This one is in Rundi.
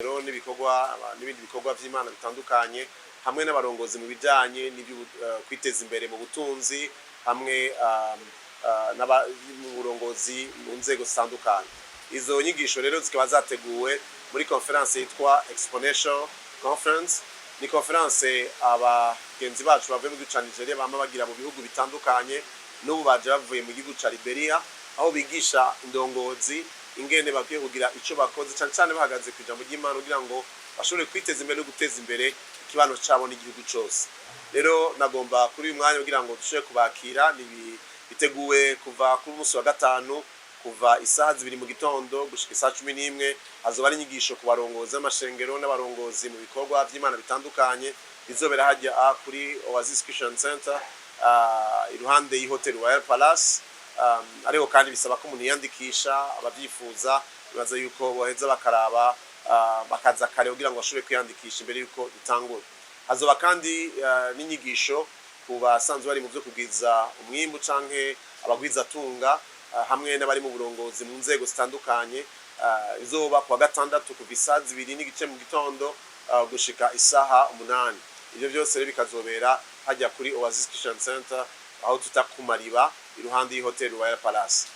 N'ibikorwa n'ibindi bikorwa vy'Imana bitandukanye, hamwe n'abarongozi mu bijanye n'ivyo kwiteza imbere mu butunzi, hamwe mu burongozi mu nzego zitandukanye. Izo nyigisho rero zikaba zateguwe muri conference yitwa Exponential Conference. Ni conference abagenzi bacu bavuye mu gihugu ca Nigeria bama bagira mu bihugu bitandukanye. N'ubu baje bavuye mu gihugu ca Liberia, aho bigisha indongozi ingene bakwiye kugira ico bakoze, cane cane bahagaze ku ijambo ry'Imana, kugira ngo bashobore kwiteza imbere no guteza imbere ikibano cabo n'igihugu cose. Rero nagomba kuri uyu mwanya kugira ngo dushobore kubakira. Ni biteguwe kuva ku munsi wa gatanu, kuva isaha 2 mu gitondo gushika isaha 11. Hazoba ari inyigisho ku barongozi b'amashengero n'abarongozi mu bikorwa vy'Imana bitandukanye. Bizobera hajya kuri Oasis Christian Center, iruhande y'Hotel Royal Palace. Ariko kandi bisaba ko umuntu yiyandikisha. Abavyifuza, bibaza yuko boheza bakaraba, bakaza kare kugira ngo bashobore kwiyandikisha imbere yuko dutangura. Hazoba kandi n'inyigisho ku basanzwe bari mu vyo kugwiza umwimbu canke abagwizatunga, hamwe n'abari mu burongozi mu nzego zitandukanye. Izoba kuwa gatandatu kuva isaha 2:30 mu gitondo gushika isaha 8. Ivyo vyose rero bikazobera hajya kuri Oasis Christian Center, aho tuta ku Mariba, iruhande y'Hotel Royal Palace.